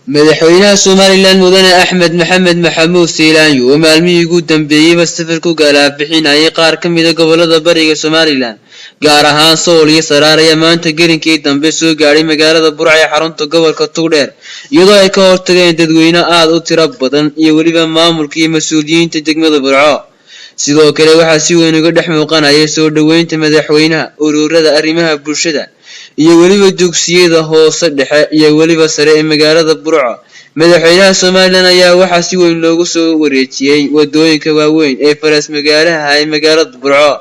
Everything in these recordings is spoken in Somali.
Madaxweynaha Somaliland, Mudane Axmed Maxamed Maxamuud Siilaanyo, oo maalmihii ugu dambeeyeyba safar ku galaabixinayay qaar ka mida gobolada bariga Somaliland, gaar ahaan Sool iyo Saraar, ayaa maanta gelinkii dambe soo gaadhay magaalada Burco ee xarunta gobolka Togdheer, iyadoo ay ka hortageen dadweyne aada u tiro badan iyo weliba maamulka iyo mas-uuliyiinta degmada Burco. Sidoo kale waxaa si weyn uga dhex muuqanaya soo dhoweynta madaxweynaha ururada arrimaha bulshada iyo weliba dugsiyada hoose, dhexe iyo weliba sare ee magaalada Burco. Madaxweynaha Somaliland ayaa waxaa si weyn loogu soo wareejiyey wadooyinka waaweyn ee faras magaalaha ee magaalada Burco.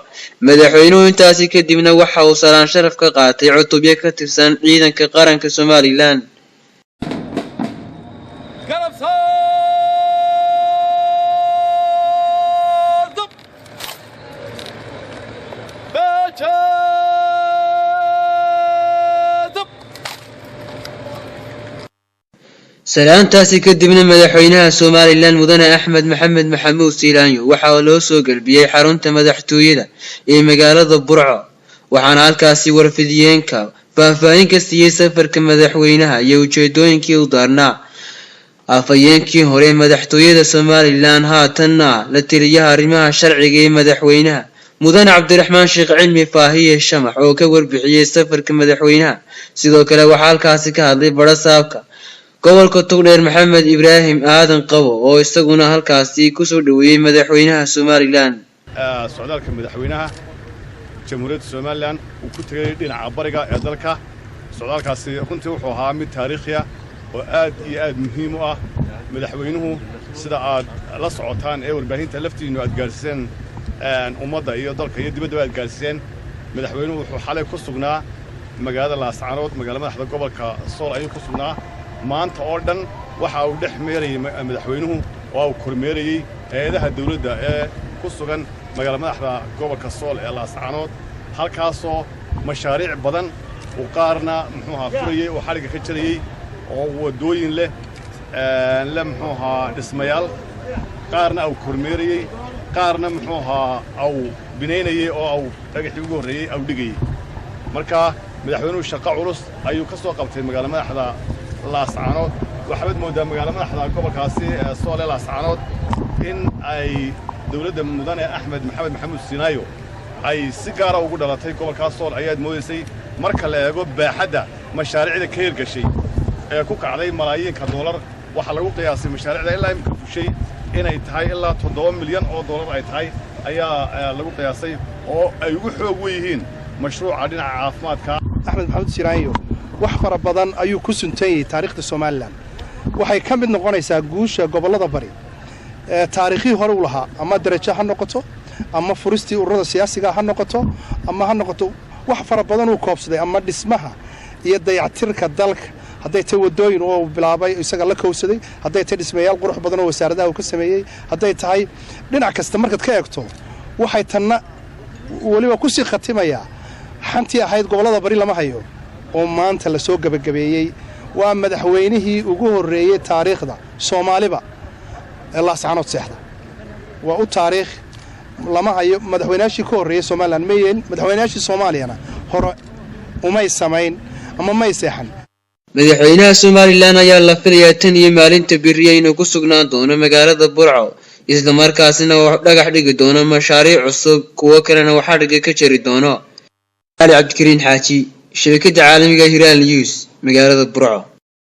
Madaxweynuhu intaasi kadibna waxa uu salaan sharaf ka qaatay cutubyo ka tirsan ciidanka qaranka Somaliland. Garab saar, Bejeedab. Salaantaasi kadibna madaxweynaha Somaliland, Mudane Axmed Maxamed Maxamuud Siilaanyo, waxaa loo soo gelbiyey xarunta madaxtooyada ee magaalada Burco, waxaana halkaasi warfidiyeenka faahfaahin ka siiyey safarka madaxweynaha iyo ujeedooyinkii u daarnaa afhayeenkii hore ee madaxtooyada Somaliland, haatanna la taliyaha arrimaha sharciga ee madaxweynaha, Mudane Cabdiraxmaan Sheekh Cilmi Faahiye Shamax, oo ka warbixiyey safarka madaxweynaha. Sidoo kale waxaa halkaasi ka hadlay barasaabka gobolka Togdheer, Maxamed Ibraahim Aadan Qabo, oo isaguna halkaasi kusoo dhoweeyey madaxweynaha Somaliland. Socdaalka madaxweynaha Jamhuuriyadda Somaliland uu ku tegay dhinaca bariga ee dalka, socdaalkaasi runtii wuxuu ahaa mid taariikhi ah oo aad iyo aad muhiim u ah. Madaxweynuhu, sida aad la socotaan ee warbaahinta laftiinnu aad gaadhsiiseen ummadda iyo dalka iyo dibaddaba aad gaadhsiiseen, madaxweynuhu wuxuu xalay ku sugnaa magaalada Laascaanood, magaala madaxda gobolka Sool ayuu ku sugnaa. Maanta oo dhan waxa uu dhex meerayey madaxweynuhu oo uu kormeerayey hay-adaha dawladda ee ku sugan magaala madaxda gobolka Sool ee Laascaanood, halkaasoo mashaariic badan uu qaarna, muxuu ahaa, furayey oo xadhigga ka jarayey oo waddooyin leh le, muxuu ahaa, dhismayaal, qaarna uu kormeerayey, qaarna, muxuu ahaa, au binaynayey oo au dhagaxii ugu horreeyey au dhigayey. Marka madaxweynuhu shaqo culus ayuu ka soo qabtay magaala madaxda Laascaanood. Waxaad mooddaa magaala madaxda gobolkaasi ee Sool ee Laascaanood in ay dawladda Mudane Axmed Maxamed Maxamuud Siinaayo ay si gaara ugu dhalatay gobolkaas Sool ayaad moodaysay, marka la eego baaxadda mashaariicda ka hirgashay ee ku kacday malaayiinka doolar. Waxaa lagu qiyaasay mashaariicda ilaa imika fushay inay tahay ilaa 7 milyan oo doolar ay tahay ayaa lagu qiyaasay, oo ay ugu xoog wen yihiin mashruuca dhinaca caafimaadka. Axmed Maxamuud Siiraanyo wax fara badan ayuu ku suntan yahay taariikhda Somaliland. Waxay ka mid noqonaysaa guusha gobollada bari ee taariikhihii hore u lahaa, ama darajo ha noqoto, ama furistii ururada siyaasiga ha noqoto, ama ha noqoto wax fara badan uu koobsaday, ama dhismaha iyo dayactirka dalka, hadday tay waddooyin oo bilaabay isaga la kowsaday, hadday tay dhismayaal qurux badan oo wasaaradaha uu ka sameeyey, hadday tahay dhinac kasta markaad ka eegto. Waxay tanna weliba ku sii khatimayaa xantii ahayd gobollada bari lama hayo oo maanta la soo gebagabeeyey. Waa madaxweynihii ugu horreeyey taariikhda Soomaaliba ee Laascaanood seexda. Waa u taariikh, lama hayo. Madaxweynayaashii ka horreeyey Somaliland ma yeelin, madaxweynayaashii Soomaaliyana hore umay samayn ama may seexan. Madaxweynaha Somaliland ayaa la filayaa tan iyo maalinta beriya inuu ku sugnaan doono magaalada Burco, islamarkaasina uu dhagax dhigi doono mashaariic cusub, kuwo kalena uu xadhigga ka jari doono. Ali Cabdikariin Xaaji, shabakada caalamiga Hiraal News, magaalada Burco.